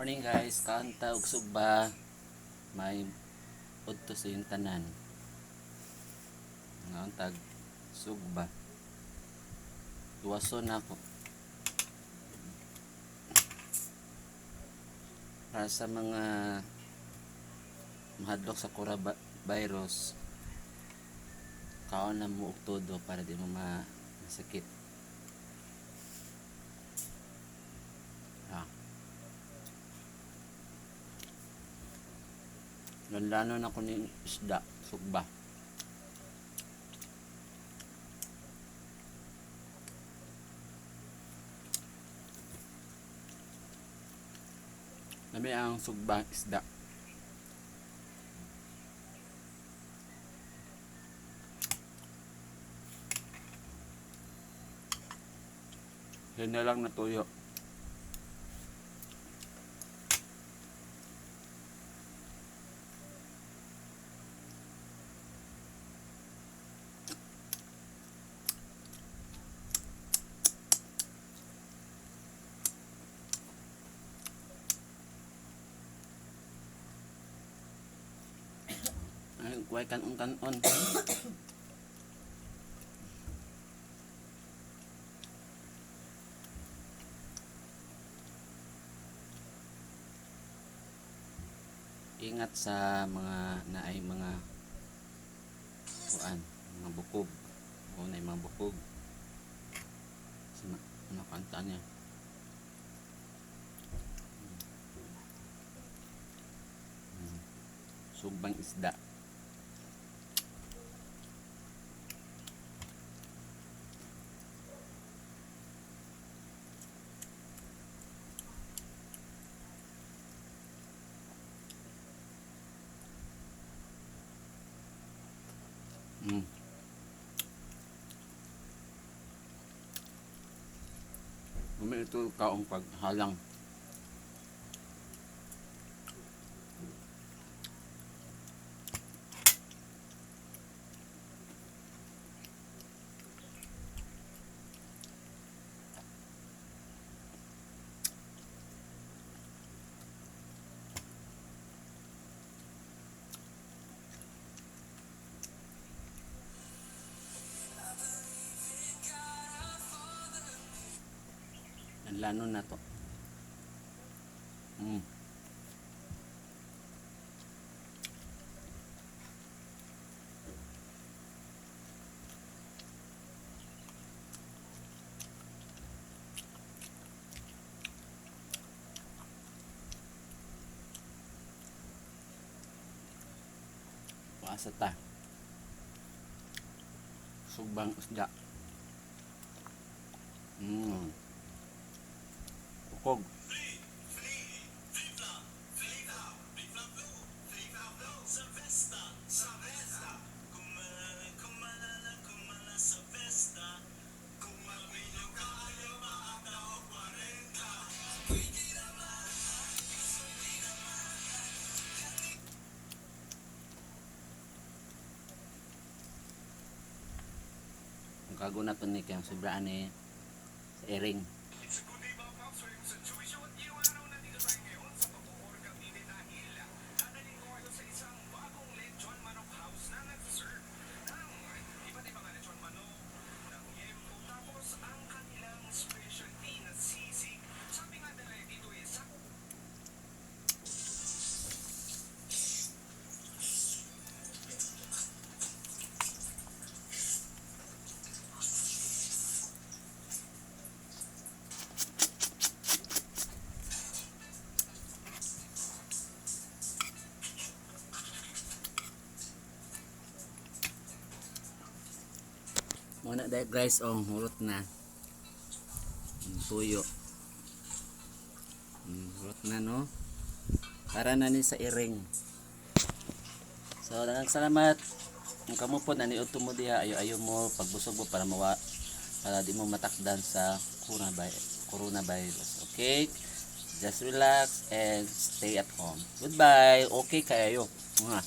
Morning guys, kaon ta og sugba. May udto sa iyong tanan. Ngaon tag sugba. Iwason nako. Para sa mga mahadlok sa coronavirus, kaon na mo og todo para di mo masakit. Ah. Lanlano na ko ning isda, sugba. Lami ang sugba isda. Yan na lang natuyo. Ay, kuhay kanon kanon. Ingat sa mga naay mga kuan, mga bukog. O na mga bukog. Sa ano kanta niya. Sugbang isda. Umi ito kaong paghalang. Lano na to. Paasa ta. Sugbang isda. Kukog. Ang kago na to ni kaya sobraan ni sa airing. Muna dahil guys, oh, hurot na. Tuyo. Hurot na, no? Para na ni sa iring. So, daghang salamat. Kung kamo po, naniudto mo diha, ayo-ayo mo, pagbusog mo para mawa, para di mo matakdan sa coronavirus. Okay? Just relax and stay at home. Goodbye. Okay kayo. Mwah.